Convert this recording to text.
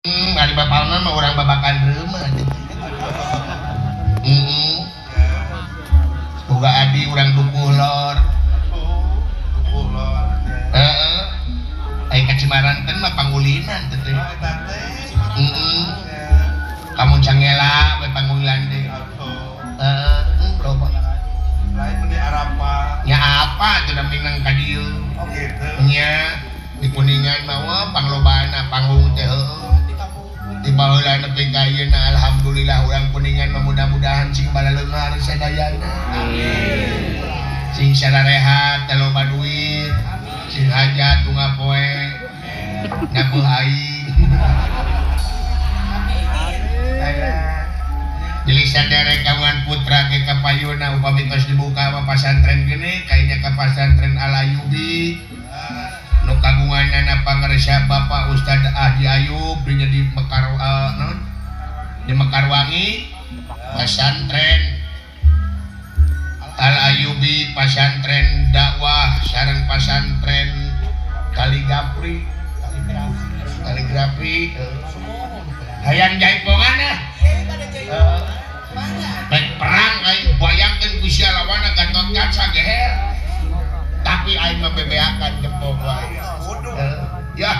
Ari bapalna mah urang babakan reumah. Heeh. Boga adi urang Dukuh Lor. Dukuh Lor. Heeh. Ai ka Cimaranten mah pangulinan teh. Heeh. Kamu cangela we pangulinan teh. Heeh, loba. Lain meni Arapa. Nya apa teu da minang ka dieu. Oh gitu. Nya di Kuningan mah wah panglobana panggung teh heueuh. Di baheula nepi ka ayeuna alhamdulillah urang Kuningan mah mudah-mudahan sing balaleunghar sadayana. Amin. Sing sararehat teu loba duit. Sing hajat tunggal poe. Nyapuh aing. Amin. Jadi saderek kawan putra ke kapayuna upami tos dibuka mah pasantren gini kayaknya ka pasantren Al-Ayubi. Nu kagunganna pangarsa Bapak Ustad Ahdi Ayub dinya di Mekar naon? Di Mekarwangi pasantren Al-Ayubi, pasantren dakwah sareng pasantren kaligrafi. Kaligrafi hayang jaipongan ah. Baik perang aing bayangkeun ku sia lawanna Gatot Kaca geher. Tapi aing mah bebeakan jempol wae. Ya.